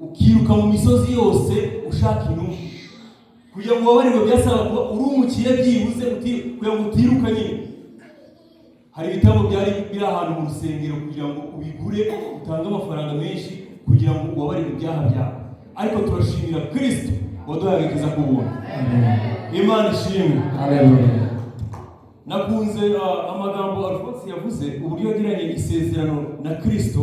Ukiruka mu misozi yose ushaka inuma. Kugira ngo ubabarirwe byasaba kuba uri umukire byibuze, kugira ngo utiruka nyine. Hari ibitabo byari biri ahantu mu rusengero, kugira ngo ubigure utange amafaranga menshi kugira ngo ubabarirwe ibyaha byawe. Ariko turashimira Kirisito waduhaye agakiza k'ubuntu. Imana ishimwe. Haleluya. Nakunze amagambo Alphonse yavuze, uburyo yagiranye isezerano na Kirisito.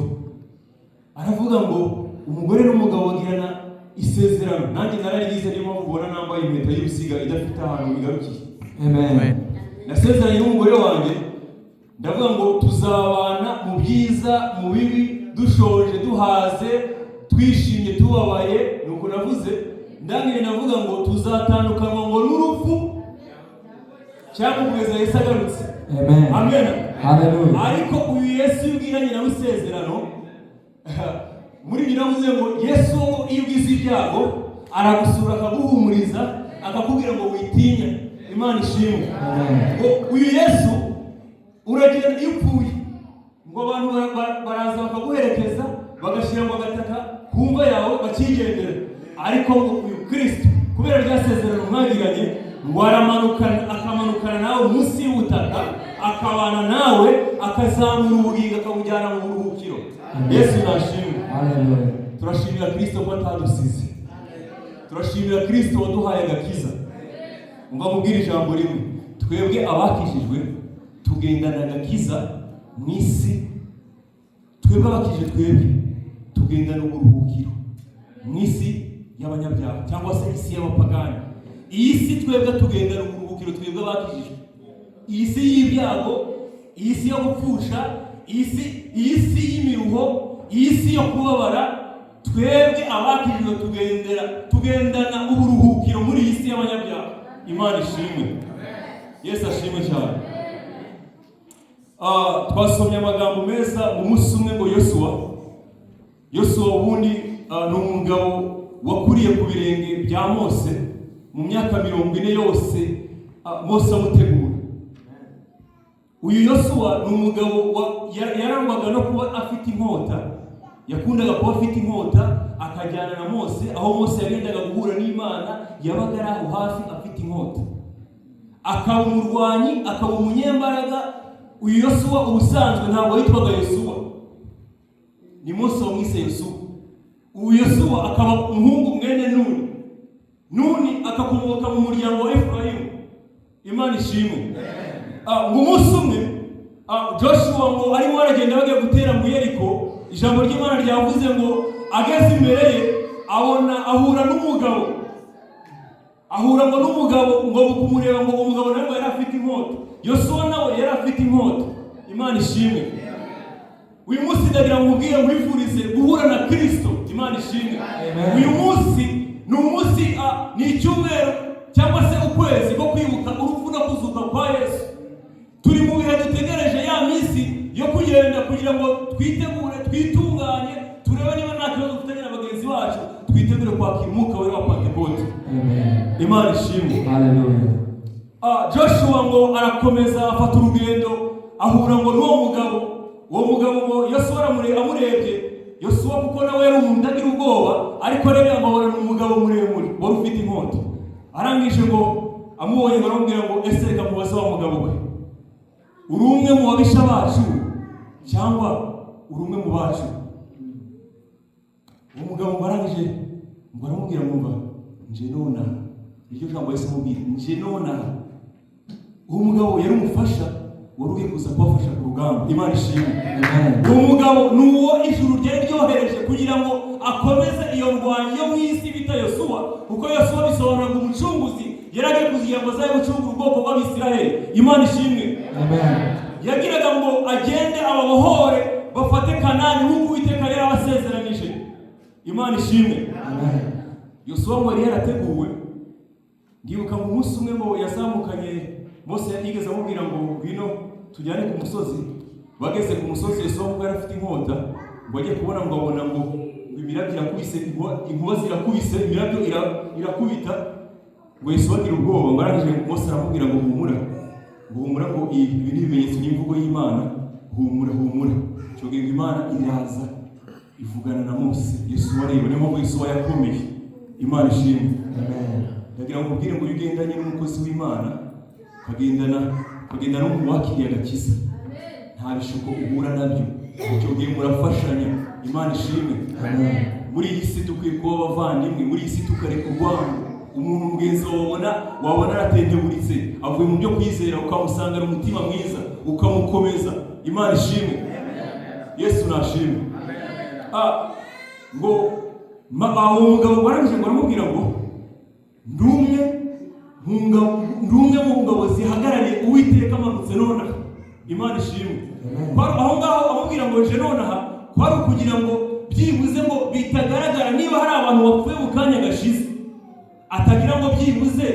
Aravuga ngo umugore n'umugabo bagirana isezerano. Nanjye nararigize, niyo mpamvu ubona nambaye impeta y'urusiga idafite ahantu igarukiye. Amen. Nasezeranye n'umugore wanjye, ndavuga ngo tuzabana mu byiza, mu bibi, dushonje, duhaze, twishimye, tubabaye. Nuko navuze, ndangije ndavuga ngo tuzatandukanwa ngo n'urupfu cyangwa kugeza Yesu agarutse. Amen. Amen. Haleluya. Ariko uyu Yesu, iyo ubwiranye nawe isezerano, muri ibyo navuze ngo Yesu iyo ugize ibyago aragusura, akaguhumuriza, akakubwira ngo witinya. Imana ishimwe. Amen. Ngo uyu Yesu uragenda, iyo upfuye ngo abantu baraza bakaguherekeza, bagashyira ngo agataka ku mva yawe, bakigendera. Ariko ngo uyu Kirisito, kubera rya sezerano mwagiranye, ngo aramanukana, akamanukana nawe munsi y'ubutaka, akabana nawe, akazamura ubugingo, akabujyana mu buruhukiro. Yesu nashimwe. Haleluya. Turashimira Kirisito ko atadusize. Turashimira Kirisito waduhaye agakiza. Umva mubwire ijambo rimwe: twebwe abakijijwe tugendana agakiza mu isi. Twebwe abakijijwe, twebwe tugendana uburuhukiro mu isi y'abanyabyaha cyangwa se isi y'abapagani. Iyi si twebwe tugendana uburuhukiro. Twebwe abakijijwe, iyi si y'ibyago, iyi si yo gupfusha, iyi si y'imiruho, iyi si yo kubabara, twebwe abakijijwe tugendana uburuhukiro muri iyi si y'abanyabyaha. Imana ishimwe. Yesu ashimwe cyane. Twasomye amagambo meza. Umunsi umwe ngo Yosuwa ubundi ni umugabo wakuriye ku birenge bya Mose mu myaka 40 yose, Mose amutegura. Uyu Yosuwa ni umugabo yarangwaga no kuba afite inkota. Yakundaga kuba afite inkota, akajyana na Mose aho Mose yagendaga guhura n'Imana. Yabaga ari aho hafi afite inkota, akaba umurwanyi, akaba umunyembaraga. Uyu Yosuwa ubusanzwe ntabwo yitwaga Yosuwa, ni Mose wamwise Yosuwa. Uyu Yosuwa akaba umuhungu mwene Nuni, Nuni akakomoka mu muryango wa Efurayimu. Imana ishimwe. Ngo umunsi umwe Joshua ngo arimo aragenda, bagiye gutera mu Yeriko. Ijambo ry'Imana ryavuze ngo ageze imbere ye abona ahura n'umugabo, ahura ngo n'umugabo, ngo kumureba ngo umugabo nawe ngo yari afite inkota. Yosuwa nawe yari afite inkota. Imana ishimwe. Uyu munsi ndagira ngo mubwire, nkwifurize guhura na Kirisito. Imana ishimwe. Amen. Uyu munsi ni umunsi, ni icyumweru cyangwa se ukwezi ko kwibuka urupfu no kuzuka kwa Yesu. Turi mu bihe dutegereje ya minsi yo kugenda kugira ngo twitegure, twitunganye, turebe niba nta kibazo dufitanye na bagenzi bacu, twitegure kwakira Umwuka Wera wa Pantekote. Amen. Imana ishimwe. Haleluya. Joshua ngo arakomeza afata urugendo, ahura ngo n'uwo mugabo. Uwo mugabo ngo Yosuwa amurebye, Yosuwa kuko nawe yari umuntu utagira ubwoba, ariko arebye ngo abona ni umugabo muremure wari ufite inkota. Arangije ngo amubonye ngo aramubwira ngo: "Ese reka mubaze, wa mugabo we, uri umwe mu babisha bacu cyangwa uri umwe mu bacu?" Uwo mugabo ngo arangije ngo aramubwira ngo: "Mva nje nonaha." Iryo jambo yahise amubwira: "Nje nonaha." Uwo mugabo yari umufasha wari ugiye kuza kubafasha ku rugamba. Imana ishimwe. Amen. Uwo mugabo ni uwo ijuru ryari ryohereje kugira ngo akomeze iyo ndwanyi yo mu isi bita Yosuwa, kuko Yosuwa bisobanura ngo umucunguzi. Yari agiye kugira ngo azabe gucungura ubwoko bw'Abisiraheli. Imana ishimwe. Amen. Yagiraga ngo agende ababohore, bafate Kanani nk'uko Uwiteka yari yabasezeranije. Imana ishimwe. Amen. Yosuwa ngo yari yarateguwe. Ndibuka ngo umunsi umwe ngo yazamukanye Mose, yigeze amubwira ngo: "Ngwino tujyane ku musozi." Bageze ku musozi, Yosuwa kuko yari afite inkota, ngo ajye kubona ngo abona ngo imirabyo irakubise, inkuba zirakubise, imirabyo irakubita. Ngo Yosuwa agira ubwoba. Ngo arangije Mose aramubwira ngo: "Humura," ngo: "Humura," ngo ibi ni ibimenyetso n'imvugo y'Imana. "Humura, humura." Icyo gihe ngo Imana iraza. Ivugana na Mose, Yosuwa areba. Niyo mpamvu Yosuwa yakomeye. Imana ishimwe. Amen. Ndagira ngo ubwire ngo iyo ugendanye n'umukozi w'Imana, ukagendana n'umuntu wakiriye agakiza, nta bishuko uhura nabyo. Icyo gihe murafashanya. Imana ishimwe. Amen. Muri iyi si dukwiye kuba abavandimwe, muri iyi si tukareka urwango. Umuntu mugenzi wawe wabona aratenteburitse, avuye mu byo kwizera, ukamusangana umutima mwiza, ukamukomeza. Imana ishimwe. Yesu nashimwe. Ngo uwo mugabo ngo arangije ngo aramubwira ngo ndi umwe mu ngabo zihagarariye Uwiteka, amanutse nonaha. Imana ishimwe. Amen. Kwari aho ngaho amubwira ngo nje nonaha, kwari ukugira ngo byibuze ngo bitagaragara niba hari abantu bapfuye mu kanya gashize, atagira ngo byibuze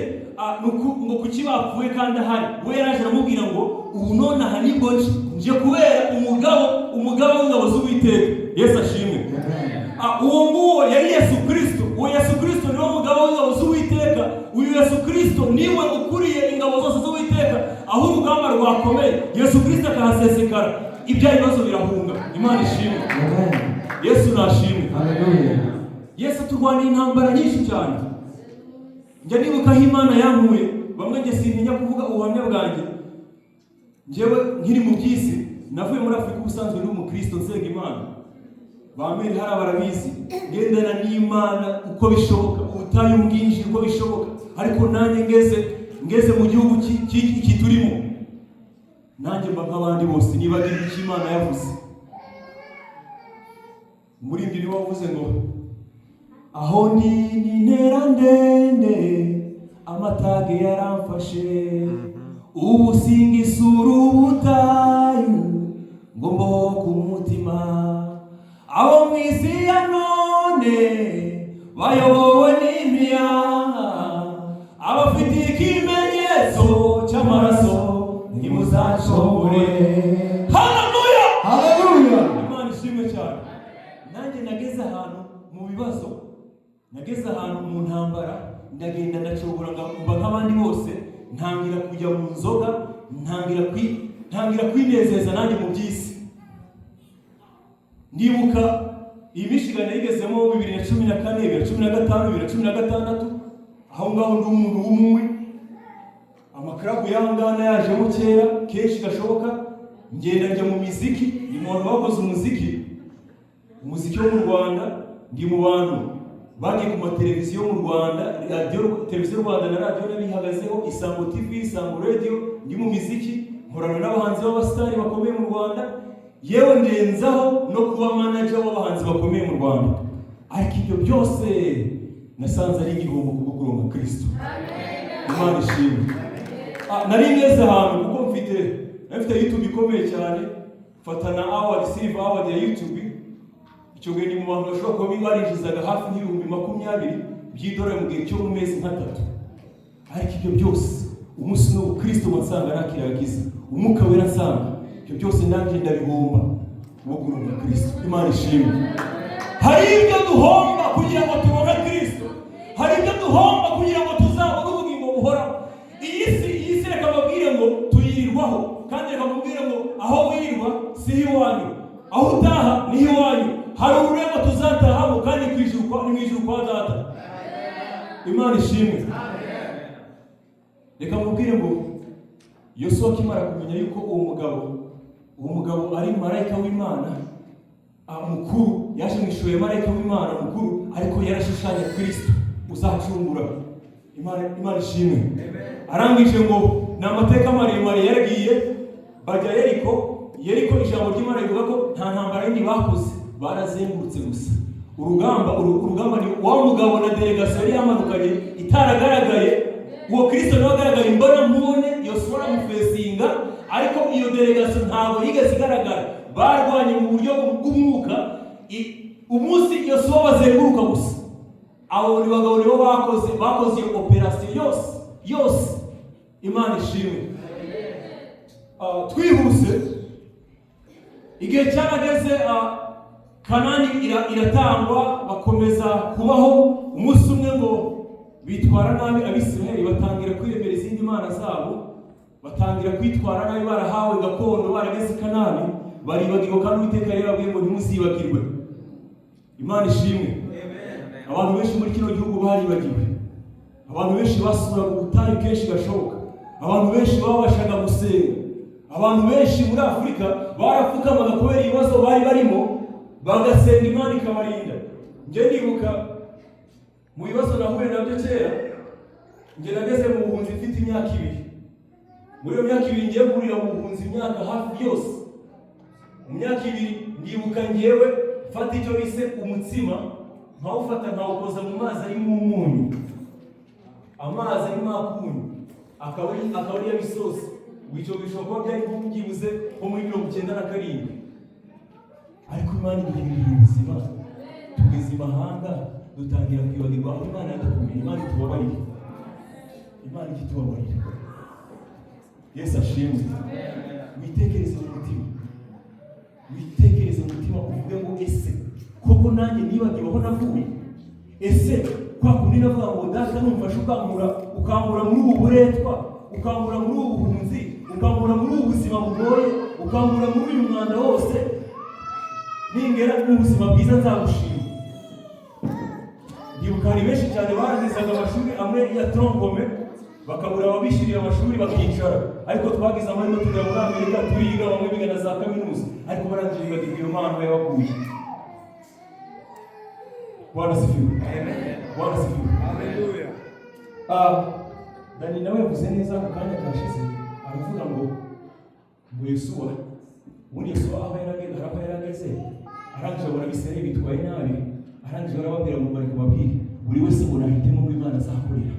ngo kuki bapfuye kandi ahari. We yaraje aramubwira ngo ubu nonaha nibwo nje kubera umugabo w'ingabo z'Uwiteka. Yesu ashimwe. Amen. Uwo nguwo yari Yesu Kristo. Uwo Yesu Kristo niwe mugabo w'ingabo z'Uwiteka. Uyu Yesu Kristo niwe ukuriye ingabo zose z'Uwiteka. Aho urugamba rwakomeye, Yesu Kristo akahasesekara, ibya bibazo birahunga. Imana ishimwe. Amen. Yesu nashimwe. Hallelujah. Yesu turwaniye intambara nyinshi cyane. Njya nibuka aho Imana yankuye. Bamwe, njye sintinya kuvuga ubuhamya bwanjye. Njyewe nkiri mu by'isi, navuye muri Afurika ubusanzwe ndi umukristo, nsenga Imana. Ba Meri hariya barabizi, ngendana n'Imana uko bishoboka, ubutayu bwinshi uko bishoboka. Ariko nanjye ngeze mu gihugu iki turimo, nanjye mba nk'abandi bose, nibagira icyo Imana yavuze. Umuririmbyi niwe wavuze ngo aho ndi ni intera ndende, amatage yaramfashe, ubu singisura ubutayu ngo mbohoke umutima. Abo mu isi ya none bayobowe n'imiya, abafite ikimenyetso cy'amaraso ntimuzacogore. Haleluya! Hallelujah. Imana ishimwe cyane. Nanjye nageze ahantu mu bibazo, nageze ahantu mu ntambara, ndagenda ndacogora, mba nk'abandi bose, ntangira kujya mu nzoga, ntangira kwinezeza nanjye mu by'isi. Ndibuka iyi Michigan yigezemo 2014, 2015, 2016. Aho ngaho ndi umuntu w'umunywi, amakarabu y'aha yajemo kera kenshi gashoboka, ngenda njya mu miziki. Ndi mu bantu bakoze umuziki wo mu Rwanda. Ndi mu bantu bagiye ku mateleviziyo mu Rwanda, radiyo, Televiziyo Rwanda na radiyo n'abihagazeho, Isango TV, Isango Radio. Ndi mu miziki, nkorana n'abahanzi b'abasitari bakomeye mu Rwanda, yewe ndenzaho no kuba manager w'abahanzi bakomeye mu Rwanda. Ariko ibyo byose nasanze ari igihombo kubwo kuronka Kristo. Imana ishimwe. Nari ngeze ahantu, kuko nari mfite YouTube ikomeye cyane, mfata na award, silver award ya YouTube. Icyo gihe ni mu bantu bashobora kuba barinjizaga hafi nk'20,000 by'idolari mu gihe cyo mu mezi nk'atatu. Ariko ibyo byose, umunsi umwe Kristo wansanga nakira agakiza, Umwuka Wera nsanga, ibyo byose nanjye ndabihomba wo kuronka Kristo. Imana ishimwe. Hari ibyo duhomba kugira ngo tubone Kristo, hari ibyo duhomba kugira ngo tuzabone ubugingo buhoraho. Iyi si, reka mbabwire ngo tuyirirwaho, kandi reka mbabwire ngo aho wirirwa si iwanyu, aho utaha ni iwanyu. Hari ururembo tuzatahamo, kandi ku ijuru ni mu ijuru kwa Data. Imana ishimwe. Reka mubwire ngo Yosuwa akimara kumenya yuko uwo mugabo ari marayika w'Imana mukuru, yaje mu ishusho ya marayika w'Imana mukuru, ariko yarashushanya Kristo uzacungura. Imana ishimwe. Arangije ngo ni amateka maremare, yaragiye bajya Yeriko. Yeriko, ijambo ry'Imana rivuga ko nta ntambara yindi bakoze, barazengurutse gusa. Urugamba ni wa mugabo na delegasiyo yari yamanukanye itaragaragaye. Uwo Kristo niwe agaragaye imbona nkubone. Yosuwa aramufacinga, ariko iyo delegasiyo ntabwo yigeze igaragara. Barwanye mu buryo bw'umwuka. Umunsi Yosuwa bazenguruka gusa, abo ni bagabo nibo bakoze iyo operasiyo yose yose. Imana ishimwe. Twihuse, igihe cyarageze, Kanani iratangwa, bakomeza kubaho. Umunsi umwe ngo bitwara nabi, Abisirayeli batangira kwiremera izindi mana zabo, batangira kwitwara nabi. Barahawe gakondo, barageze i Kanani, baribagirwa, kandi Uwiteka yari yarababwiye ngo ntimuzibagirwe. Imana ishimwe. Abantu benshi muri kino gihugu baribagiwe. Abantu benshi basuraga ubutayu kenshi gashoboka. Abantu benshi babashaga gusenga. Abantu benshi muri Afurika barapfukamaga kubera ibibazo bari barimo, bagasenga Imana ikabarinda. Njye nibuka mu bibazo nahuye nabyo kera. Njye nageze mu buhunzi mfite imyaka 2. Muri iyo myaka 2 ngiye guhurira mu buhunzi, imyaka hafi yose, mu myaka 2, ndibuka ngewe mfata icyo bise umutsima, nkawufata nkawukoza mu mazi arimo umunyu, amazi arimo akunyu, akaba ari isosi. Icyo bishobora kuba byari nko byibuze nko muri 97. Ariko Imana iduhindurira ubuzima, tugeze imahanga, dutangira kwibagirwa aho Imana yadukuye. Imana itubabarire, Imana ijya itubabarira. Yesu ashimwe. Witekereze mu mutima, witekereze mu mutima, uvuge ngo: "Ese koko nanjye nibagiwe aho navuye? Ese kwa kundi navuga ngo Data numfashe ukankura muri ubu buretwa, ukankura muri ubu buhunzi, ukankura muri ubu buzima bugoye, ukankura muri uyu mwanda wose, ningera mu buzima bwiza nzagushima." Ndibuka hari benshi cyane barangizaga amashuri amwe ya tronc commun, bakabura ababishyurira amashuri, bakicara. Ariko twagize amahirwe tugera muri Amerika, turiga, bamwe biga na za kaminuza, ariko barangije bibagirwa iyo mpano yabakuye. Bwana sifiwe, Bwana sifiwe. Ah, Dani nawe yavuze neza mu kanya kashize, aravuga ngo Yosuwa, ubundi Yosuwa aho yarageze, hari aho yarageze, arangije abona Abisirayeli bitwaye nabi, arangije arababwira ngo bareka babwire buri wese ngo nahitemo ngo Imana azakorera.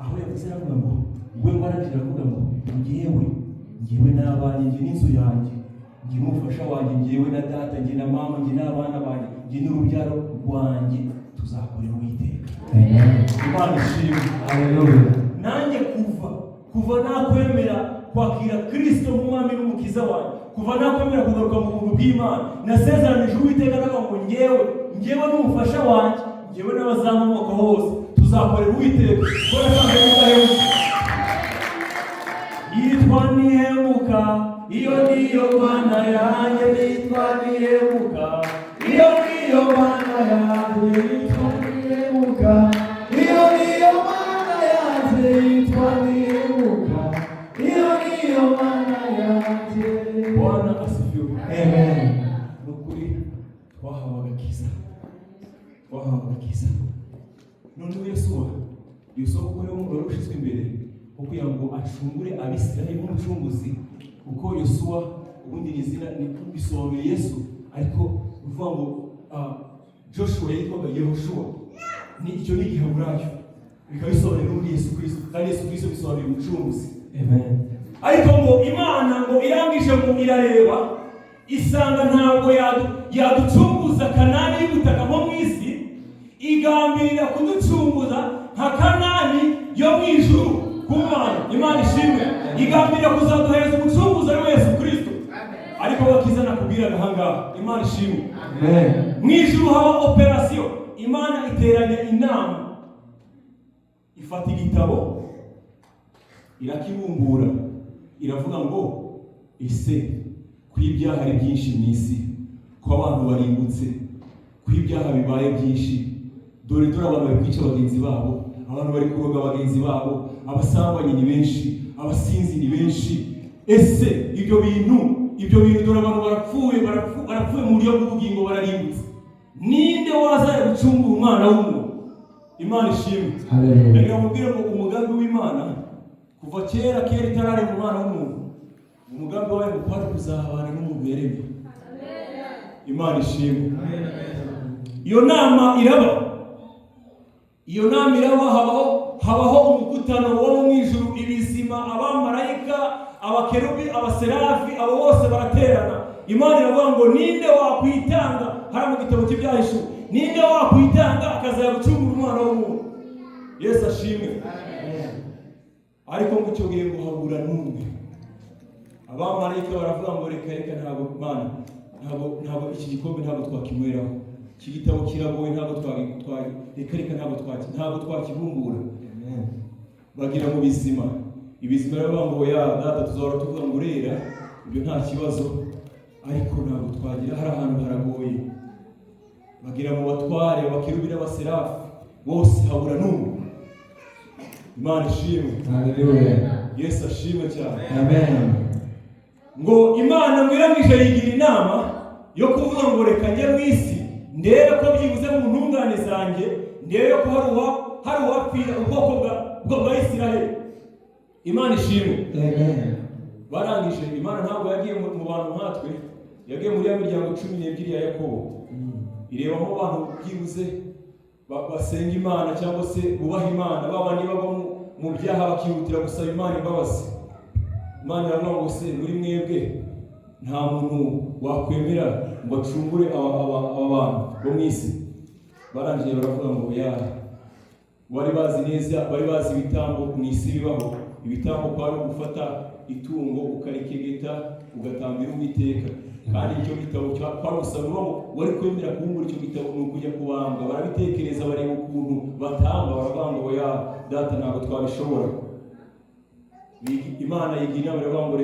Aho yavuze aravuga ngo we ngo arangije aravuga ngo: Ngewe n'abanjye, njye n'inzu yanjye, njye n'umufasha wanjye, ngewe na data, njye na mama, njye n'abana banjye, njye n'urubyaro rwanjye, tuzakorera Uwiteka." Amen. Imana ishimwe. Hallelujah. Nanjye kuva nakwemera kwakira Kristo nk'umwami n'umukiza wanjye, kuva nakwemera kugaruka mu buntu bw'Imana, nasezeranije Uwiteka navuga ngo: Ngewe n'umufasha wanjye, ngewe n'abazamumoka hose, tuzakorera Uwiteka." Ko nasanze mudahemuka, yitwa Ntihemuka. Iyo niyo Mana yanjye, nitwa Ntihemuka. Iyo niyo Mana yanjye, yitwa Ntihemuka. Iyo niyo Mana yanjye, yitwa Ntihemuka. Iyo niyo Mana yanjye. Bwana asifiwe. Amen. Ni ukuri twahawe agakiza, twahawe agakiza. Noneho Yosuwa kuko ariwe wari ushyizwe imbere wo kugira ngo acungure Abisirayeli nk'umucunguzi, kuko Yosuwa ubundi ni izina, ni bisobanuye Yesu, ariko uvuga ngo Joshua yitwaga Yehoshua, ni icyo ni Igiheburayo, bikaba bisobanuye n'ubundi Yesu Kristo, kandi Yesu Kristo bisobanuye umucunguzi. Amen. Ariko ngo Imana ngo irangije ngo irareba, isanga ntabwo yaducunguza Kanani y'ubutaka nko mu isi, igambirira kuducunguza nka Kanani yo mu ijuru ku Mana. Imana ishimwe. Igambirira kuzaduhereza umucunguzi ari we Yesu Kristo. Ariko bakiza nakubwiraga ahangaha, Imana ishimwe. Amen. Mu ijuru haba operasiyo. Imana iteranya inama, ifata igitabo irakibumbura, iravuga ngo: "Ese ko ibyaha ari byinshi mu isi, ko abantu barimbutse, ko ibyaha bibaye byinshi, dore abantu bari kwica bagenzi babo, abantu bari kuroga bagenzi babo, abasambanyi ni benshi, abasinzi ni benshi, ese ibyo bintu, dore abantu barapfuye, barapfuye mu buryo bw'ubugingo, bararimbutse, ninde wazaye gucungura umwana w'umuntu?" Imana ishimwe. Hallelujah. Reka mubwire ngo umugambi w'Imana kuva kera kera itararema umwana w'umuntu, umugambi wayo ngo kwari kuzabana n'umuntu yaremye. Imana ishimwe. Iyo nama iraba, iyo nama iraba, habaho umukutano wo mu ijuru, ibizima, abamarayika, abakerubi, abaserafi, abo bose baraterana. Imana iravuga ngo: "Ninde wakwitanga?" Hariya mu gitabo cy'Ibyahishuwe, ninde wakwitanga akazajya gucungura umwana w'umuntu? Yesu ashimwe. Ariko ngo icyo gihe ngo habura n'umwe. Abamarayika baravuga ngo: "Reka reka, ntabwo Mana, ntabwo iki gikombe ntabwo twakinyweraho, iki gitabo kiragoye, ntabwo reka reka, ntabwo twakibumbura." Amen. Bagira mu bizima, ibizima baravuga ngo: "Ya Data, tuzahora tuvuga ngo urera, ibyo nta kibazo." Ariko ntabwo twagira, hari ahantu haragoye. Bagera mu batware, abakerubi n'abaserafi, bose habura n'umwe. Imana ishimwe. Haleluya. Yesu ashimwe cyane. Amen. Ngo Imana ngo irangije yigira inama yo kuvuga ngo: "Reka njye mu isi, ndebe ko byibuze mu ntungane zanjye, ndebe ko hari uwapfira ubwoko bwa Isiraheli." Imana ishimwe. Amen. Barangije, Imana ntabwo yagiye mu bantu nkatwe, yagiye muri ya miryango 12 ya Yakobo, irebamo abantu byibuze basenga Imana cyangwa se bubaha Imana, ba bandi bagwa mu byaha bakihutira gusaba Imana imbabazi. Imana iravuga ngo: "Se muri mwebwe nta muntu wakwemera ngo acungure aba bantu bo mu isi?" Barangije baravuga ngo ya bari bazi neza, bari bazi ibitambo mu isi bibaho. Ibitambo kwari ugufata itungo ukarikegeta, ugatambira Uwiteka. Kandi icyo gitabo kwari gusaba ngo wari kwemera kubumbura icyo gitabo ni ukujya kubambwa. Barabitekereza, bareba ukuntu batamba, baravuga ngo: "Ya data, ntabwo twabishobora." Imana yigira inama, iravuga ngo: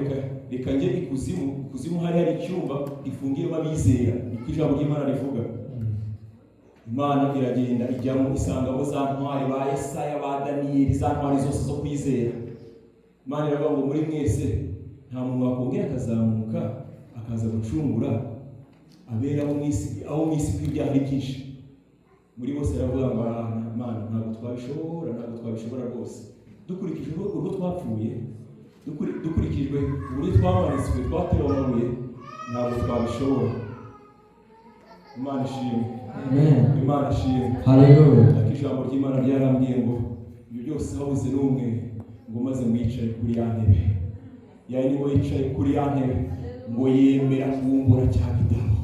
Reka njye ikuzimu." Ikuzimu hari icyumba gifungiyemo abizera, niko ijambo ry'Imana rivuga. Imana iragenda ijyamo, isangamo za ntwari, ba Yesaya, ba Daniyeli, za ntwari zose zo kwizera. Imana iravuga ngo: "Muri mwese nta muntu wakongera akazamuka akaza gucungura abera bo mu isi, abo mu isi, ko ibyaha ari byinshi?" Muri bose aravuga ngo: "Ah, Mana, ntabwo twabishobora, ntabwo twabishobora rwose. Dukurikije urwo twapfuye, dukurikijwe uburyo twamanitswe, twatewe amabuye, ntabwo twabishobora." Imana ishimwe. Amen. Imana ishimwe. Haleluya. Ariko ijambo ry'Imana ryarambwiye ngo ibyo byose habuze n'umwe, ngo maze ngo yicaye kuri ya ntebe yari, ngo yicaye kuri ya ntebe, ngo yemera kubumbura cya gitabo.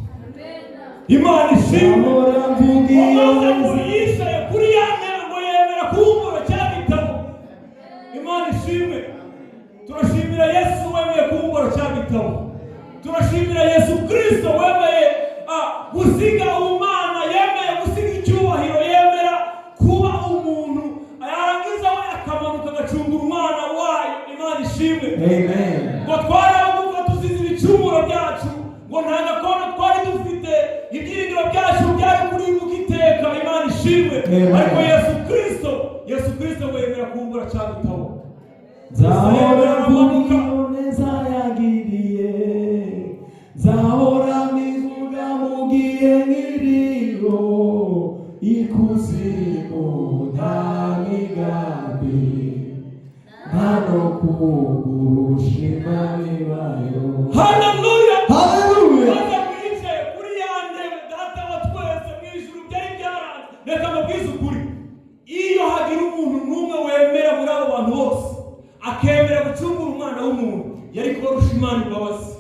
Imana ishimwe. Nzahora mvuga iyo Ngo maze ngo neza. yicaye kuri ya ntebe, ngo yemera kubumbura cya gitabo. Imana ishimwe. Turashimira Yesu wemeye kubumbura cya gitabo. Turashimira Yesu Kirisito wemeye gusiga ubumana, yemeye gusiga icyubahiro, yemera kuba umuntu, yarangiza we akamanuka agacungura umwana wayo. Imana ishimwe. Amen. Ngo twari abo gupfa tuzize ibicumuro byacu, ngo nta gakondo twari dufite, ibyiringiro byacu byari kurimbuka iteka. Imana ishimwe. Amen. Ariko Yesu Kirisito, Yesu Kirisito ngo yemera kubumbura cya gitabo. Nzahora mvuga iyo neza yangiriye, nzahora mbivuga mu gihe nkiriho. Ikuzimu nta migambi, nta no kugushima bibayo. Haleluya. Haleluya. Maze ngo yicaye kuri ya ntebe, Data wa twese mu ijuru, byari byaranze. Reka mbabwize ukuri, iyo hagira umuntu n'umwe wemera muri abo bantu bose, akemera gucungura umwana w'umuntu, yari kubarusha Imana imbabazi.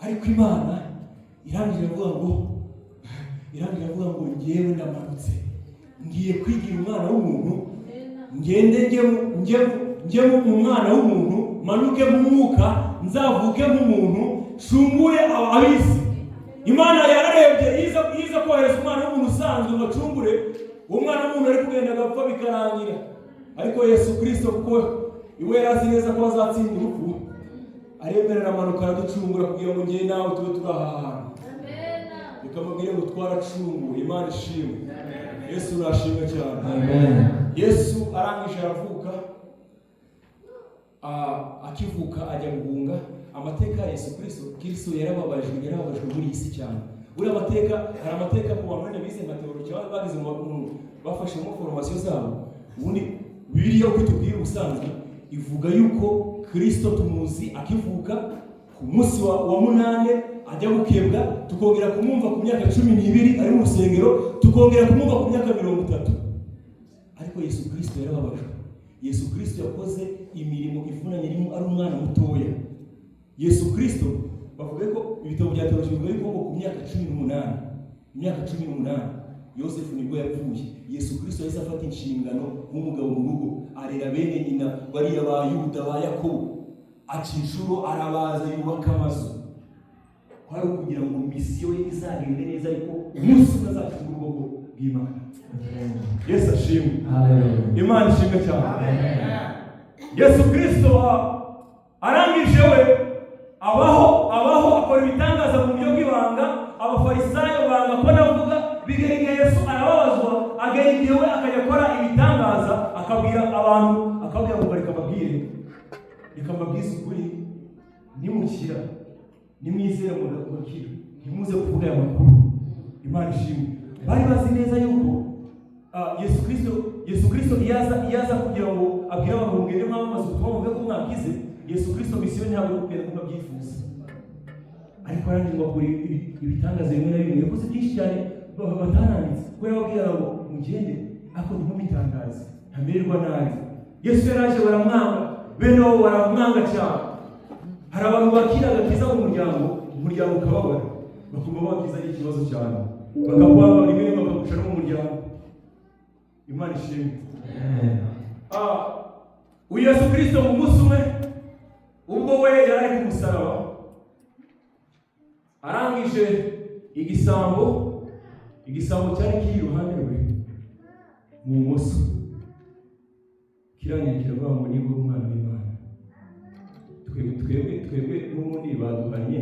Ariko Imana irangije iravuga ngo: "Ngewe ndamanutse, ngiye kwigira umwana w'umuntu, ngende njye mu mwana w'umuntu, manuke mu mwuka, nzavuke nk'umuntu, nshungure ab'isi." Imana yararebye, iza kohereza umwana w'umuntu usanzwe ngo acungure uwo mwana w'umuntu, ari kugenda agapfa bikarangira. Ariko Yesu Kirisito, kuko iwe yari azi neza ko azatsinda urupfu, aremera, aramanuka, araducungura kugira ngo njye nawe tube turi aha hantu. Reka mubwire ngo twaracunguwe. Imana ishimwe. Yesu urashimwe cyane. Amen. Yesu arangije aravuka. Akivuka ajya guhunga. Amateka ya Yesu Kirisito, yarababajwe, yarababajwe muri iyi si cyane. Buriya amateka, hari amateka ku bantu wenda bize nka théologie cyangwa bagize bafashemo formation zabo. Ubundi Bibiliya uko itubwira ubusanzwe, ivuga yuko Kirisito tumuzi akivuka, ku munsi wa munane ajya gukebwa, tukongera kumwumva ku myaka 12 ari mu rusengero, tukongera kumwumva ku myaka 30. Ariko Yesu Kirisito yarababajwe. Yesu Kirisito yakoze imirimo ivunanye irimo ari umwana mutoya. Yesu Kirisito bavuga ko ibitabo bya théologie bivuga yuko ngo ku myaka 18, imyaka 18, Yosefu nibwo yapfuye. Yesu Kirisito yahise afata inshingano nk'umugabo mu rugo, arera bene nyina bariya ba Yuda, ba Yakobo, aca inshuro, arabaza, yubaka amazu. Kwari ukugira ngo mission ye izagende neza, ariko umunsi umwe azacungura ubwoko bw'Imana. Yesu ashimwe. Haleluya. Imana ishimwe cyane. Yesu Kirisito arangije we abaho. Banga Abafarisayo, banga ko navuga. Bigera igihe Yesu arababazwa, agera igihe we akajya akora ibitangaza, akabwira abantu, akabwira ngo: "Reka mbabwire, reka mbabwize ukuri, nimukira, nimwizere mugakira, ntimuze kuvuga aya makuru." Imana ishimwe. Bari bazi neza yuko Yesu Kristo iyo aza kugira ngo abwire abantu ngo: "Mugende mwamamaze ubutumwa, muvuge ko mwakize," Yesu Kristo mission ntabwo iri kugenda nk'uko abyifuza. Ariko arangije ngo akora ibitangaza bimwe na bimwe. Yakoze byinshi cyane batananditse, kuko yarababwiraga ngo: "Mugende, ariko ntimubitangaze, ntamererwa nabi." Yesu yaraje baramwanga, bene wabo baramwanga cyane. Hari abantu bakira agakiza mu muryango, umuryango ukababara, bakumva bakiza ari ikibazo cyane, bakakwanga, rimwe rimwe bakaguca no mu muryango. Imana ishimwe. Uyu Yesu Kirisito, mu munsi umwe ubwo we yari ari ku musaraba, arangije igisambo cyari kiri iruhande rwe mu bumoso kirangiye kiravuga ngo: "Niba uri umwana w'Imana, twebwe n'ubundi baduhannye,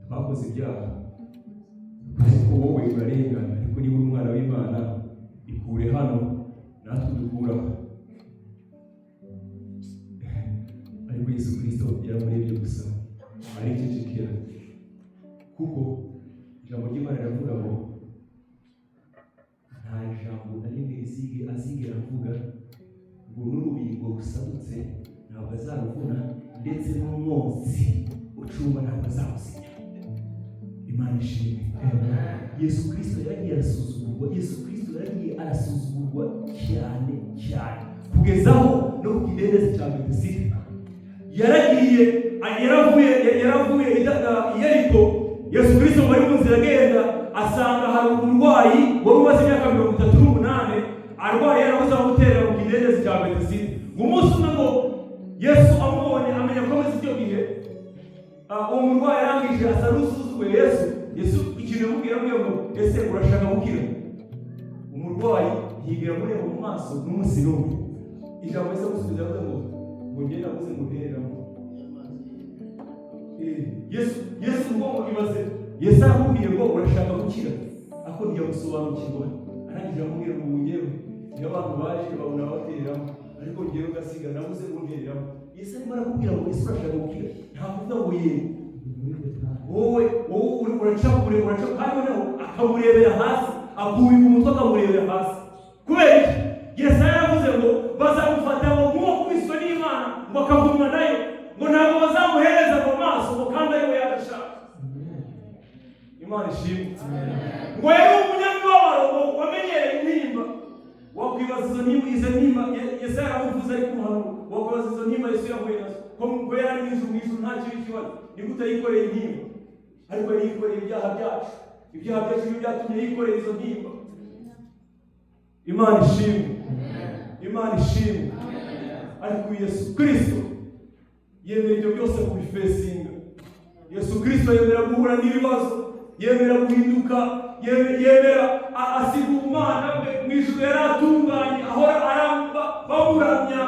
twakoze ibyaha, ariko wowe urarengana. Ariko niba uri umwana w'Imana, ikure hano natwe dukuraho." Ariko Yesu Kirisito yaramurebye gusa aricecekera, kuko ijambo ry'Imana riravuga ngo nta jambo na rimwe azigera avuga, ngo n'urubingo rusadutse ntabwo azaruvuna, ndetse n'umwotsi ucumba ntabwo azawuzimya. Imana ishimwe. Yesu Kirisito yaragiye arasuzugurwa. Yesu Kirisito yaragiye arasuzugurwa cyane cyane, kugeza aho no ku kidendezi cya Betesida yaragiye. Yaravuye i Yeriko. Yesu Kirisito wari mu nzira agenda, asanga hari umurwayi wari umaze imyaka 38 arwaye, yarabuze aho guterera mu kidendezi cya Betesida. Ngo umunsi umwe ngo Yesu amubonye, amenya ko ameze icyo gihe. Uwo murwayi arangije asa n'usuzuguye Yesu. Yesu ikintu yamubwira, aramubwira ngo: "Ese urashaka gukira?" Umurwayi ntiyigera amureba mu maso n'umunsi n'umwe. Ijambo risa gusubiza, yavuze ngo: "Njye nabuze ngo ntereramo." Yesu ngo ibaze, Yesu aramubwiye ngo: "Urashaka gukira?" Ariko ntiyamusobanukirwa. Arangije aramubwira ngo: "Ngewe iyo abantu baje babona batereramo, ariko ngewe ngasiga nabuze ngo ntereramo." Yesu arimo arakubwira ngo: "Ese urashaka gukira?" Nta kuvuga ngo yego. Wowe uri uraca kure, uraca, kandi noneho akamurebera hasi, akubika umutwe akamurebera hasi. Kubera iki? Yesaya yaravuze ngo bazamufata ngo nk'uwakubiswe n'Imana, ngo akavumwa nayo, ngo ntabwo bazamuhereza mu maso, ngo kandi ariwe yadashaka. Imana ishimwe. Ngo yari umunyamibabaro, ngo wamenyereye intimba. Wakwibaza izo ntimba, Yesaya yaramuvuze ariko umuhanuro. Wakwibaza izo ntimba Yesu yahuye nazo, ko ngo yari ari mu ijuru, mu ijuru nta kibi kibazo, ni gute yikoreye intimba? Ariko yari yikoreye ibyaha byacu. Ibyaha byacu nibyo byatumye yikorera izo ntimba. Imana ishimwe, Imana ishimwe. Ariko Yesu Kirisito yemera ibyo byose kubifacinga. Yesu Kirisito yemera guhura n'ibibazo, yemera guhinduka, yemera asiga ubumana bwe mu ijuru yari atunganye, ahora aramba bamuramya,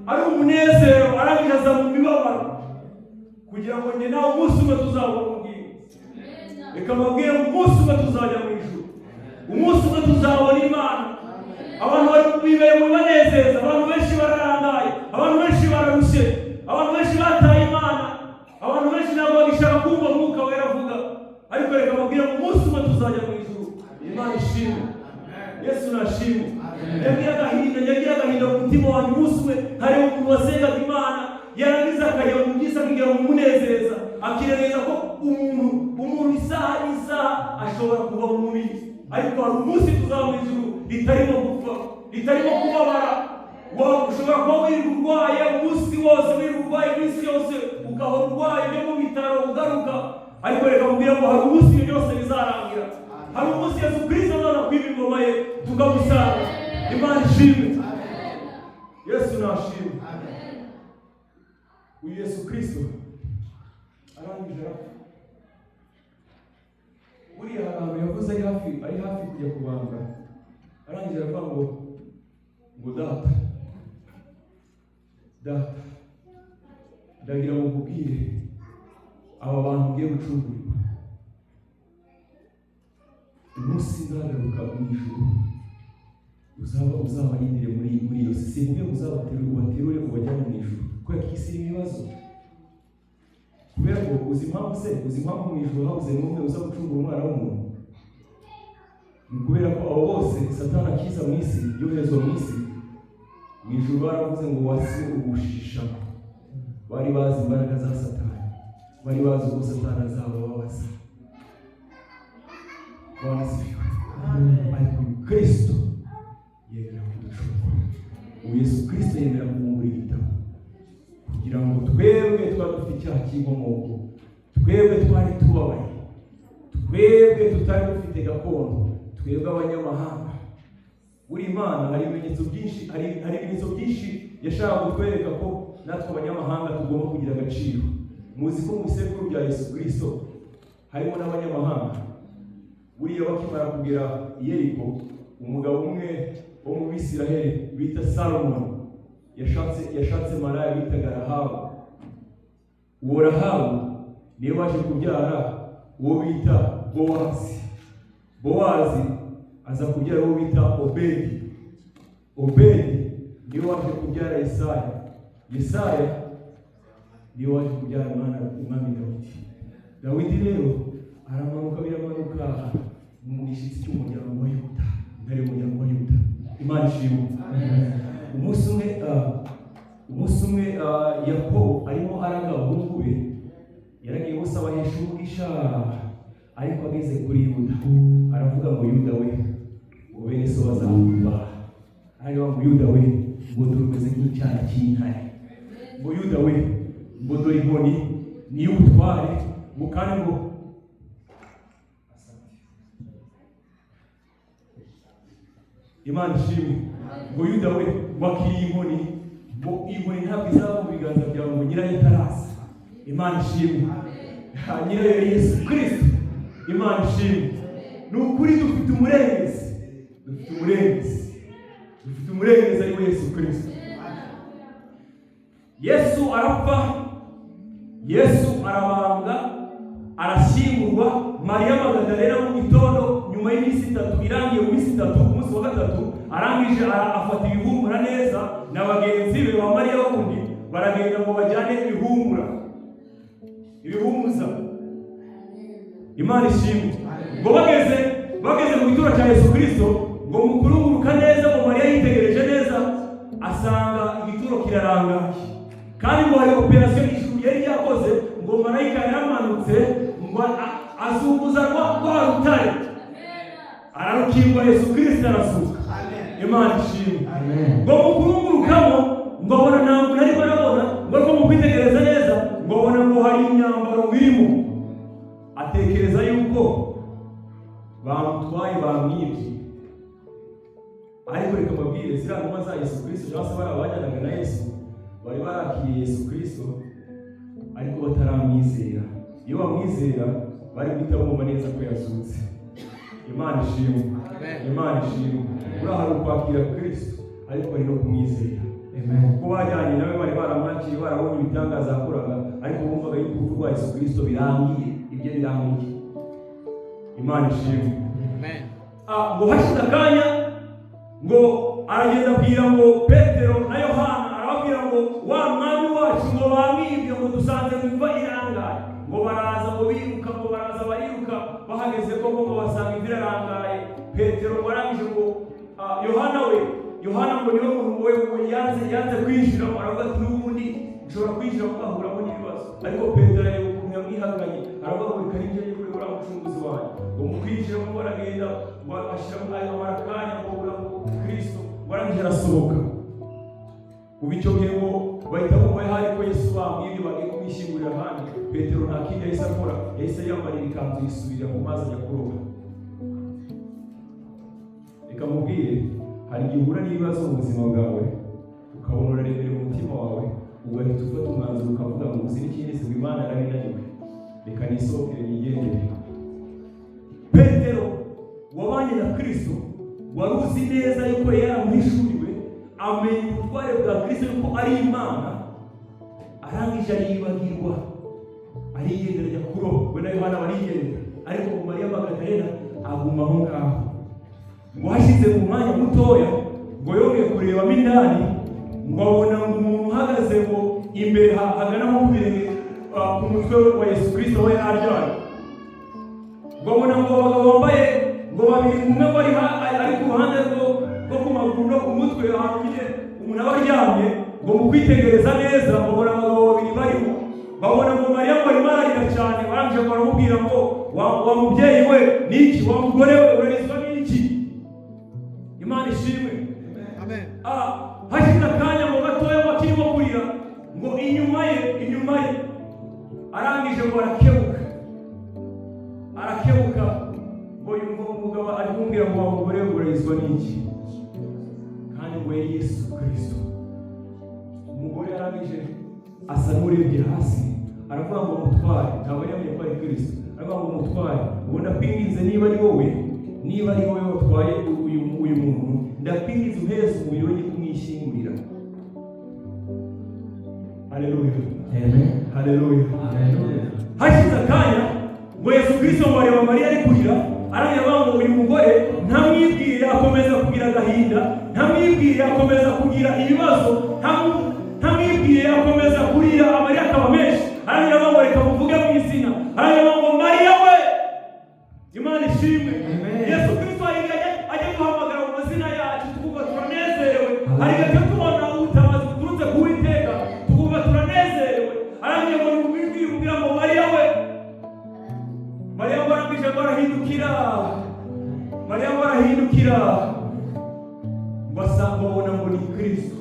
ari umunezero. Arangije aza mu mibabaro kugira ngo njye nawe umunsi umwe tuzabona ubwiza. Reka mbabwire ngo umunsi umwe tuzajya mu ijuru, umunsi umwe tuzabona Imana. Abantu bari bibereye mu bibanezeza, abantu benshi bararangaye, abantu benshi bararushye, abantu benshi bataye Imana, abantu benshi ntabwo bagishaka kumva Mwuka Wera avuga. Ariko reka mbabwire ngo umunsi umwe tuzajya mu ijuru. Imana ishimwe, Yesu nashimwe. Yagira agahinda mu mutima wanjye, umunsi umwe hari umuntu wasengaga Imana, yarangiza akajya mu byiza, akigira mu munezeza, akirengagiza ko umuntu isaha n'isaha ashobora kuva mu mubiri. Ariko hari umunsi tuzaba mu ijuru ritarimo gupfa, ritarimo kubabara. Ushobora kuba wirirwa urwaye umunsi wose, wirirwa urwaye iminsi yose, ugahora urwaye, ujya mu bitaro ugaruka. Ariko reka mubwire ngo hari umunsi ibyo byose bizarangira. Hari umunsi Yesu Kirisito azaza kwiba ingoma ye, tukamusanga. Imana ishimwe, Yesu nashimwe. Uyu Yesu Kirisito arangije arapfa. Buriya hari ahantu yavuze ari hafi kujya kubambwa, arangije aravuga ngo: "Data, Data, ndagira ngo nkubwire, aba bantu ngiye gucungurirwa." Umunsi nzagaruka mu ijuru, uzaba uzabarindire muri iyo si. Sinkubwiye ngo uzabaterure, ubaterure ubajyane mu ijuru, kubera ko iyi si irimo ibibazo. Kubera ko uzi impamvu se? Uzi impamvu mu ijuru habuze n'umwe uza gucungura umwana w'umuntu? Ni ukubera ko abo bose Satani akiza mu isi, yoherezwa mu isi, mu ijuru baravuze ngo wase ugushishamo. Bari bazi imbaraga za Satani, bari bazi uko Satani azabababaza. Bwana asifiwe. Ariko uyu Kristo yemera kuducungura. Ubu Yesu Kristo yemera kubumbura igitabo kugira ngo twebwe twari dufite icyaha cy'inkomoko, twebwe twari tubabaye, twebwe tutari dufite gakondo, twebwe abanyamahanga. Buri Imana hari ibimenyetso byinshi yashaka kutwereka ko natwe abanyamahanga tugomba kugira agaciro. Muzi ko mu bisekuru bya Yesu Kristo harimo n'abanyamahanga. Buriya bakimara kugera i Yeriko, umugabo umwe wo mu Bisiraheli bita Salomoni yashatse maraya bitaga Rahabu. Uwo Rahabu niwe waje kubyara uwo bita Bowazi. Bowazi aza kubyara uwo bita Obedi. Obedi niwe waje kubyara Yesaya. Yesaya niwe waje kubyara umwami Dawidi. Dawidi rero aramanuka, biramanuka mu gishyitsi cy'umuryango wa Yuda, intare y'umuryango wa Yuda. Imana ishimwe. Umunsi umwe, Yakobo arimo araga abahungu be, yaragiye bose abahesha umugisha, ariko ageze kuri Yuda aravuga ngo: "Yuda we, ngo bene so bazakubaha." Ariko ngo: "Yuda we, ngo dore umeze nk'icyana cy'intare." Ngo: "Yuda we, ngo dore inkoni ni iy'ubutware." Ngo kandi ngo asante. Imana ishimwe. Ngo: "Yuda we, wakiriye inkoni, ngo iyi nkoni ntabwo izaba mu biganza byawe ngo nyirayo itaraza." Imana ishimwe. Ha, nyirayo yari Yesu Kirisito. Imana ishimwe. Ni ukuri dufite umurengezi, dufite umurengezi, dufite umurengezi ari we Yesu Kirisito. Yesu arapfa, Yesu arabambwa, arashyingurwa. Mariya Magadalena mu gitondo nyuma y'iminsi 3 irangiye, mu minsi 3, ku munsi wa gatatu, arangije afata ibihumura neza na bagenzi be ba Mariya wundi, baragenda ngo bajyane ibihumura, ibihumuza. Imana ishimwe. Ngo bageze mu gituro cya Yesu Kirisito, ngo mu kurunguruka neza, ngo Mariya yitegereje neza asanga igituro kirarangaye, kandi ngo hari operasiyo ijuru yari yakoze. Ngo marayika yaramanutse, ngo azunguza rwa rutare, ararukingura, Yesu Kirisito arazuka. Imana ishimwe. Ngo mu kurungurukamo, ngo abona ntabwo nari barabona, ngo ariko mu kwitegereza neza, ngo abona ngo hari imyambaro irimo, atekereza yuko bamutwaye, bamwibye. Ariko reka mbabwire, ziriya ntumwa za Yesu Kirisito, cyangwa se bariya bajyanaga na Yesu, bari barakiriye Yesu Kirisito ariko bataramwizera. Iyo bamwizera bari guhita bumva neza ko yazutse. Imana ishimwe. Imana ishimwe. Buriya hari ukwakira Kirisito, ariko hari no kumwizera. Kuko bajyanye nawe bari baramwakiriye, barabonye ibitangaza yakoraga, ariko bumvaga yuko urupfu rwa Yesu Kirisito birangiye, ibyo birangiye. Imana ishimwe. Ah, ngo hashize akanya, ngo aragenda abwira ngo Petero na Yohana, arababwira ngo: "Wa mwami wacu ngo bamwibye, ngo dusanze ngo imva irangaye." Ngo baraza, ngo biruka, ngo baraza bariruka, bahageze koko ngo basanga imva irarangaye. Petero ngo arangije ngo Yohana we, Yohana ngo niwe muntu we yanze kwinjiramo, aravuga ati: "N'ubundi nshobora kwinjiramo ngahuramo n'ibibazo." Ariko Petero areba ukuntu yamwihakanye, aravuga ngo: "Reka ninjye kuri uriya mucunguzi wanjye." Ngo mu kwinjiramo baragenda, ngo ashyiramo ayo akanya, ngo abura ngo Kristo, ngo arangije arasohoka. Kuva icyo gihe ngo bahita bumva hari ko Yesu bamwibye, bagiye kumwishyingurira ahandi. Petero nta kindi yahise akora, yahise yambarira ikanzu, yisubirira mu mazi, ajya kuroba. Reka mubwire, hari igihe uhura n'ibibazo mu buzima bwawe, ukabona uraremerera umutima wawe, ugahita ufata umwanzuro ukavuga ngo: "Uzi n'ikindi se? Imana yarabinaniwe, reka nisohokere nigendere." Petero wabanye na Kristo, wari uzi neza yuko yaramuhishuriwe, amenya ubutware bwa Kristo yuko ari Imana, arangije aribagirwa, arigendera, ajya kuroba, we na Yohana barigendera. Ariko ngo Mariya Magadalena Aguma aho ngaho. Ngo hashize mu mwanya mutoya, ngo yongeye kurebamo indani, ngo abona ngo umuntu uhagaze ngo imbere hagana nko ku birenge, ku mutwe wa Yesu Kirisito we aryamye. Ngo abona ngo abagabo bambaye ngo babiri, umwe ngo ari ku ruhande rwo ku maguru no ku mutwe, ahantu nyine umuntu aba aryamye. Ngo mu kwitegereza neza, ngo babona abagabo babiri barimo, babona ngo Mariya ngo arimo ararira cyane. Barangije ngo baramubwira ngo: Wa mubyeyi we, niki? Wa mugore we, urarizwa n'iki?" Imana ishimwe. Amen. Hashize akanya ngo gatoya, ngo akirimo kurira, ngo inyuma ye, arangije ngo arakebuka, arakebuka, ngo yumva umugabo ari kumubwira ngo: "Wa mugore we, urarizwa n'iki?" Kandi ngo yari Yesu Kirisito. Umugore arangije asa n'urebye hasi, aravuga ngo: "Mutware," ntabwo yari yamenye ko ari Kirisito, aravuga ngo: "Mutware, ubu ndakwinginze, niba ari wowe watwaye uyu muntu, ndakwinginze uhereze umubiri we njye kumwishyingurira." Haleluya! Amen. Haleluya! Hallelujah. Hashize akanya, ngo Yesu Kirisito ngo areba Mariya ari kurira, arangira avuga ngo uyu mugore ntamwibwire akomeza kugira agahinda, ntamwibwire akomeza kugira ibibazo, ntamwibwire akomeza kurira, amarira akaba menshi. Arangira avuga ngo reka muvuge mu izina. Arangira avuga ngo: "Mariya we!" Imana ishimwe. Amen. Yesu Kirisito hari igihe ajya guhamagara mu mazina yacu, tukumva turanezerewe. Hari igihe tujya tubona ubutabazi buturutse ku Uwiteka, tukumva turanezerewe. Arangira ngo nimubwire, ubwira ngo: "Mariya we!" Mariya ngo arangije ngo arahindukira. Mariya ngo arahindukira, ngo asanga, abona ngo ni Kristo.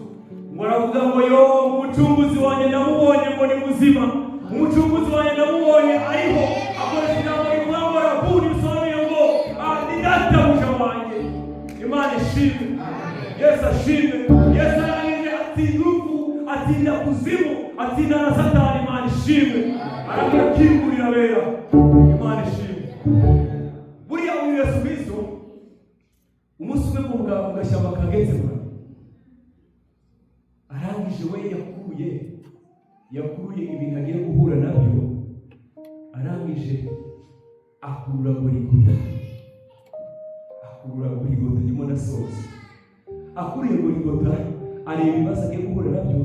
Ngo aravuga ngo: "Yo, umucunguzi wanjye ndamubonye, ngo ni muzima, umucunguzi wanjye ndamubonye ariho." Akoresha ijambo rivuga ngo rabuni, bisobanuye ngo ni databuja wanjye. Imana ishimwe, Yesu ashimwe. Yesu arangije atsinda urupfu, atsinda kuzimu, atsinda na Satani. Imana ishimwe. Arabwira akingurira abera. Imana ishimwe. Buriya uyu Yesu Kristo, umunsi umwe mu gashyamba ka Getsemani, arangije we yakuruye ibintu agiye guhura nabyo, arangije akurura Gorigota, akurura Gorigota. Ndimo ndasoza. Akuriye Gorigota, areba ibibazo agiye guhura nabyo,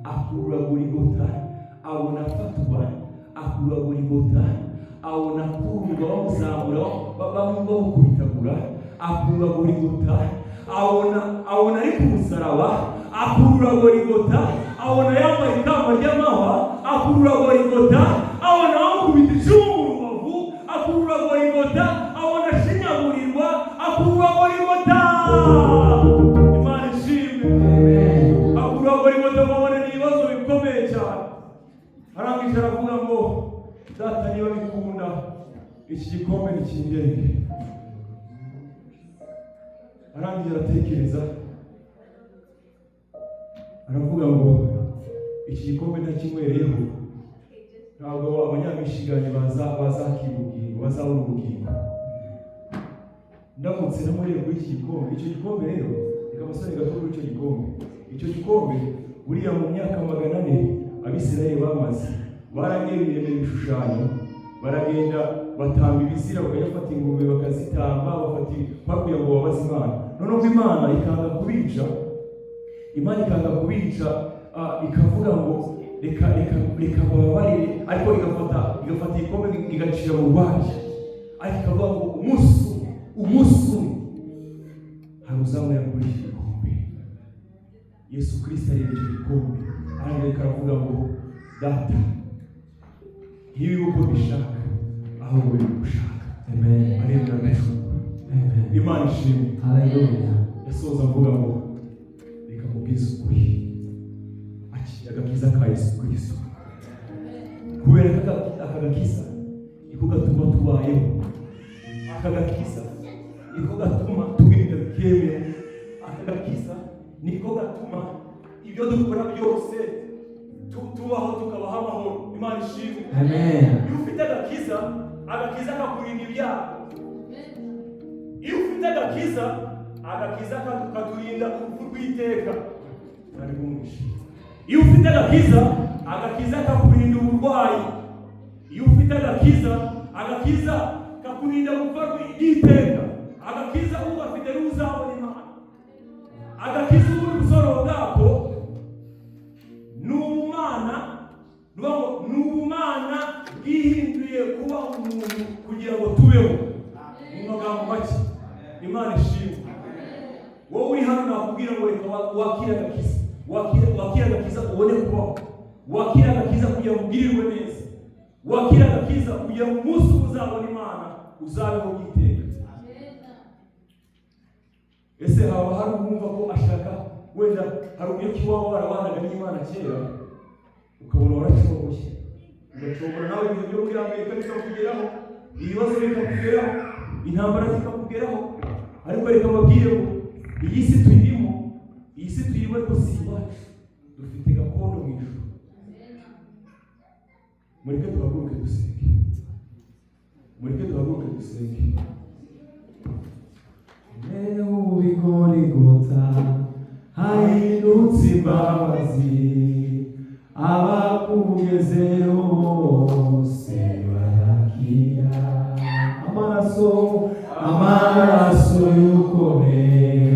akurura Gorigota, abona afatwa, akurura Gorigota, abona akururwa, bamuzamura, bamukubitagura, akurura Gorigota, abona ari ku musaraba, akurura Gorigota, abona yambaye ikamba ry'amahwa, akurura Gorigota, abona bamukubita icumu mu rubavu, akurura Gorigota, abona ashinyagurirwa, akurura Gorigota. Imana ishimwe. Amen. Akurura Gorigota, abona ni ibibazo bikomeye cyane. Arangije aravuga ngo: "Data, niba bikunda, iki gikombe nikindenge." Arangije aratekereza, aravuga ngo iki gikombe ntakinywereyeho, ntabwo abanyamishigani bazakira ubugingo, bazabona ubugingo, ndamutse namuriye kuri iki gikombe. Icyo gikombe rero, reka amasore gato kuri icyo gikombe. Icyo gikombe buriya, mu myaka 400 Abisirayeli bamaze, baragiye biremera ibishushanyo, baragenda batamba ibizira, bakajya bafata ingurube bakazitamba, bafata kugira ngo babaze Imana. Noneho Imana ikanga kubica, Imana ikanga kubica, ikavuga ngo reka, reka, reka bababarire, ariko igafata igikombe igacira mu rwabya, ariko ikavuga ngo umunsi umwe hari uzanywera kuri iki gikombe. Yesu Kirisito areba icyo gikombe, arangije aravuga ngo: "Data, ntibibe uko mbishaka, ahubwo bibe uko ushaka." Amen. Aremera gucungura. Amen. Imana ishimwe. Hallelujah. Yasoza avuga ngo reka mubwize ukuri, akira agakiza ka Yesu Kirisito, kubera ko aka gakiza niko gatuma tubayeho, aka gakiza niko gatuma tugira bikemera, aka gakiza niko gatuma ibyo dukora byose tubaho, tukabaho amahoro. Imana ishimwe. Amen. Iyo ufite agakiza, agakiza kakurinda ibyaha. Iyo ufite agakiza, agakiza katurinda urupfu rw'iteka. Ari bumwishe. Iyo ufite agakiza, agakiza kakurinda uburwayi. Iyo ufite agakiza, agakiza kakurinda. Akurinda gupfa ry'iteka. Agakiza ugafite niwe uzabona Imana. Agakiza, ubundi busobanuro bwako ni ubumana, ni ukuvuga ngo ni ubumana bwihinduye kuba umuntu kugira ngo tubeho. Mu magambo make, Imana ishimwe. Wowe uri hano, nakubwira ngo reka wakire agakiza, wakire agakiza ubone kubaho, wakire agakiza kugira ngo ugirirwe neza, wakire agakiza kugira ngo umunsi umwe uzabone Imana, uzabeho iteka. Ese haba hari uwumva ko ashaka? Wenda hari uburyo ki waba warabanaga n'Imana kera, ukabona waracogoye, ugacogora nawe, ibintu byo muri Amerika bikakugeraho, ibibazo bikakugeraho, intambara zikakugeraho. Ariko reka mbabwire ngo iyi si tuyirimo, iyi si tuyirimo, ariko si iwacu. Dufite gakondo mu ijuru. Mureke duhaguruke dusenge, mureke duhaguruke dusenge. Ubigorigota hahindutse imbabazi, abakugezeho bose barakira. Amaraso, amaraso y'ukomeye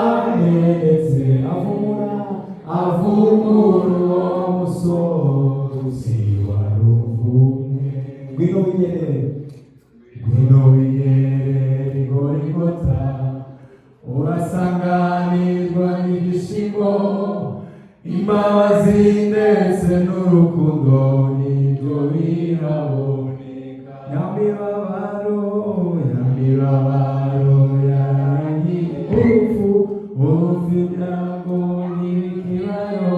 yamenetse, avumura, avumura uwo musozi waruvumwe. Ngwino wigerere, ngwino wigerere Gorigota, urasanganirwa n'ibyishimo, imbabazi ndetse n'urukundo nibyo biraboneka. Nyamibabaro, nyamibabaro yarangiye, urupfu, urupfu, ibyago n'ibikibayo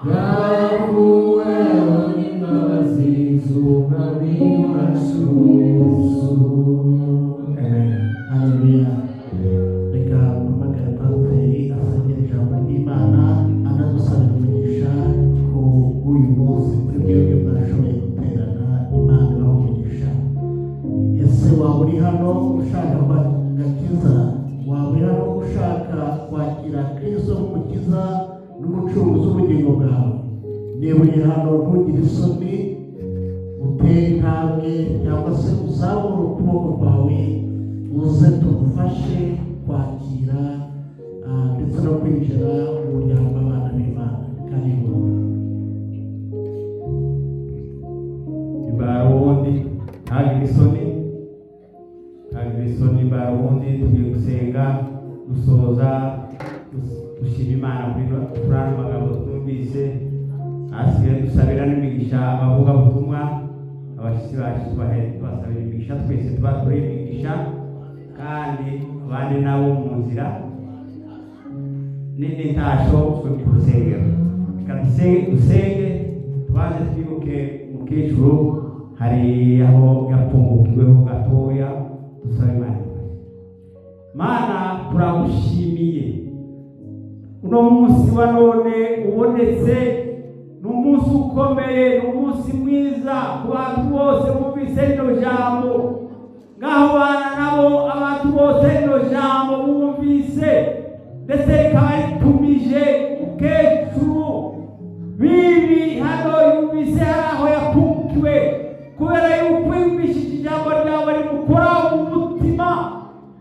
byakuweho n'imbabazi z'Umwami wacu Yesu. Amen. Haleluya. Reka mpamagare pasiteri asengera ijambo ry'Imana, anadusabira umugisha ku bw'uyu munsi. Kuri mwebwe mwashoboye guterana, Imana ibaha umugisha. Ese waba uri hano ushaka agakiza? Waba uri hano ushaka kwakira Kristo nk'Umukiza n'Umucunguzi w'ubugingo bwawe? Niba uri hano, ntugire isoni, utere intambwe cyangwa se uzamure ukuboko kwawe, uze tugufashe kwakira ndetse no kwinjira mu muryango w'abana b'Imana. Karibu. Barundi, ntagire isoni, ntagire isoni. Barundi, tugiye gusenga dusoza, dushima Imana kuri ano magambo twumvise. Hasigaye dusabira n'imigisha abavugabutumwa, abashyitsi bacu, tubasabira imigisha. Twese tuba turi imigisha, kandi abandi nabo mu nzira n'intasho ku rusengero. Reka dusenge, dusenge, tubanze twibuke umukecuru, hari aho yapungukiweho gatoya. Dusabe Imana imufashe. Mana, turagushimiye uno munsi wa none ubonetse. Ni umunsi ukomeye, ni umunsi mwiza ku bantu bose bumvise rino jambo. Ngaho bana nabo, abantu bose rino jambo bumvise, ndetse rikaba ritumije umukecuru bibi hano yumvise hari aho yapungukiwe, kubera yuko yumvishije ijambo ryawe rimukora mu mutima,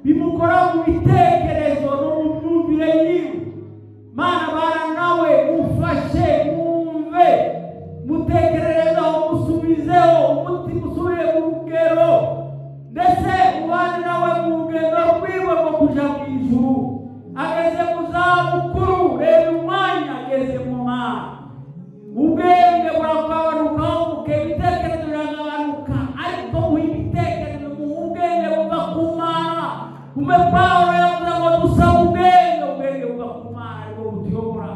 bimukora mu bitekerezo no mu myumvire yiwe. Mana, bana nawe, mufashe, mwumve, mutekererezeho, musubizeho umutima, usubire mu rugero, ndetse ubane nawe mu rugendo rwiwe rwo kuja mu ijuru. Ageze mu zabukuru, reba umwanya ageze mu Mana, ubwenge buragabanuka, muke ibitekerezo biragabanuka, ariko muha ibitekerezo, muha ubwenge buva ku Mana. Ume Pawulo yavuze ngo dusaba ubwenge, ubwenge buva ku Mana aribwo butuyobora.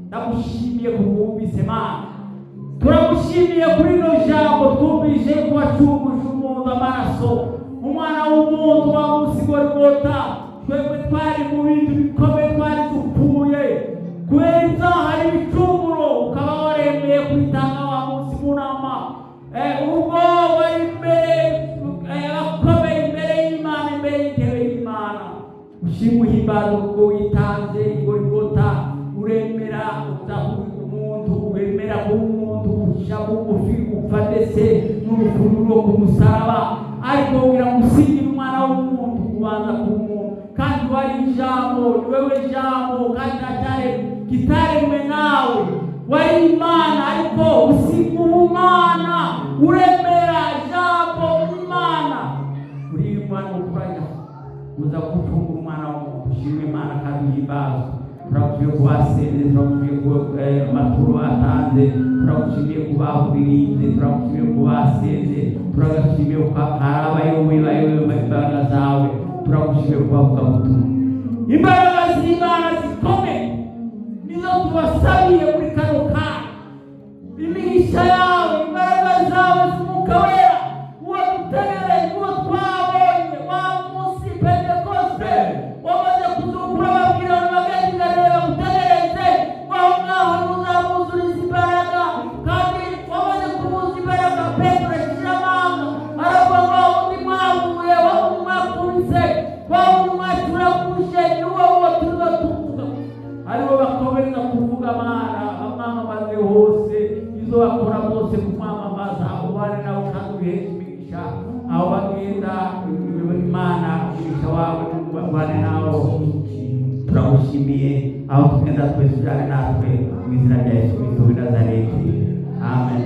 Ndagushimiye kubwumvise, Mana. Turagushimiye kuri rino jambo twumvise ko wacunguje umuntu amaraso, umwana w'umuntu wa munsi Gorigota. Twebwe twari mu bintu bikomeye, twari dupfuye kubera ibyaha n'ibicumuro, ukaba waremeye kwitanga wa munsi mu nama. Ubwo wari imbere abakomeye, imbere y'Imana, imbere y'intebe y'Imana. Ushimwe, uhimbaza ubwo witanze i Gorigota, uremera uza kuba umuntu, wemera kuba umuntu, uca bugufi, upfa ndetse. Urupfu rwo ku musaraba, ariko kugira ngo usigire umwana w'umuntu ubanza ku muntu, kandi wari ijambo, ni wewe jambo, kandi ntacyaremwe kitaremwe nawe. Wari Imana, ariko usiga ubumana, uremera jambo Imana. Uri Imana ukuranya uza gucungura umwana w'umuntu. Ushimwe Imana kandi uhimbazwe. Turagushimiye ku basenze, turagushimiye ku amaturo batanze, turagushimiye ku bahuririnze, turagushimiye ku basenze, turagushimiye ko hari abayoboye bayoboye imbaraga zawe, turagushimiye ku bavugabutumwa. Imbaraga z'Imana zikomeye nizo tubasabiye muri kano kanya. Imigisha yawe, imbaraga zawe z'Umwuka Wera, uwo dutegereje, uwo twabonye wa munsi Pentekoste wamaze kuzukura, babwira abantu bagenda bagutegereze aho ngaho, ntuzabuzuriza imbaraga. Kandi wamaze kubuza imbaraga, Petero ashyira amanga, aravuga ngo: "Wa wundi mwahuye, wa wundi mwakubise, wa wundi mwacuraguje, ni wo uwo turimo tuvuga." Aribo bakomeza kuvuga Mana, bamwamamaze hose, izo bakora bose kumwamamaza. Ubane nabo kandi ubiheze imigisha aho bagenda. Imana, umugisha wawe ubane nabo. Turagushimiye. Aho tugenda twese ujyane natwe, mu izina rya Yesu Kristo w'i Nazareti, amen.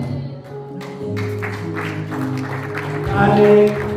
Cyane.